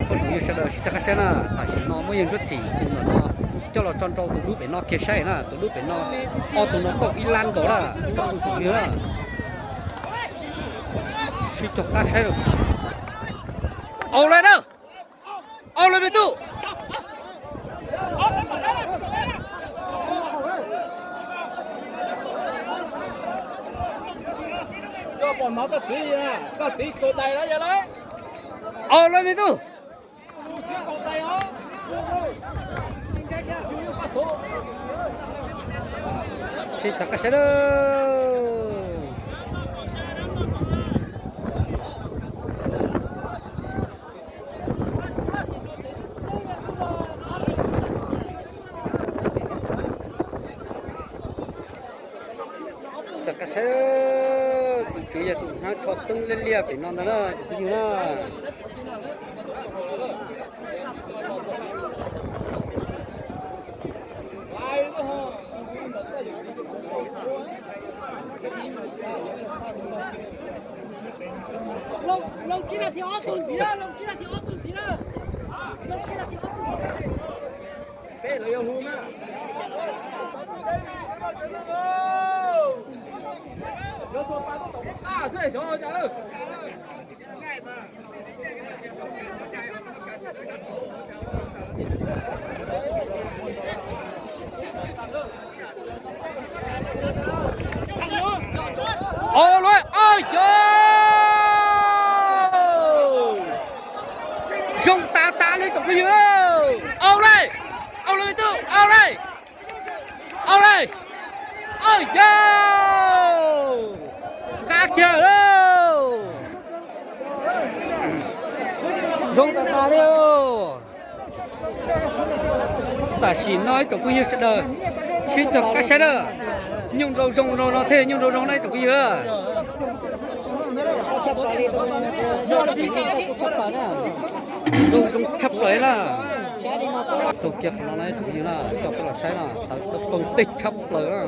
Tsoom phooj ywg sawv daws sib cog qab saib na, tam sim no muaj yawg Ntsuab Txhim tus no coj los tso nrau tus dub pem no kiag saib na, tus dub pem no ob tug no tau ib lab nkaus lawm tsoom phooj ywg na. Sib cog qab saib. Au lawm na, au lawm me tub. Koj pom hnov koj txiv, koj txiv kaus tais lawm yog lawm. Au lawm me tub. Sib cog qab saib na. Cog qab saib, tus tswv yog tus hnab tsho xeeb liab liab pem no ntag na, tus phooj ywg na. Peb lawv yuav hu na. Yuav xua pa tuaj tom qab xwb xyov cas lawm. Au lawm, au yog zoo tas tas li tsoom phooj ywg. Au lawm, au lawm me tub, au lawm. Au lawm, au yog nqa kiag lauj. Zoo tas tas li. Tam sim no ib tsoom phooj ywg sawv daws sib cog qab saib na. Nyuj nrau zoo no thiaj nyuj nrau zoo na ib tsoom phooj ywg. Zoo zoo tshaj plaws na. Tus kiag qhov no na ib tsoom phooj ywg na, coj peb los saib na, tawv poog teg tshaj plaws na.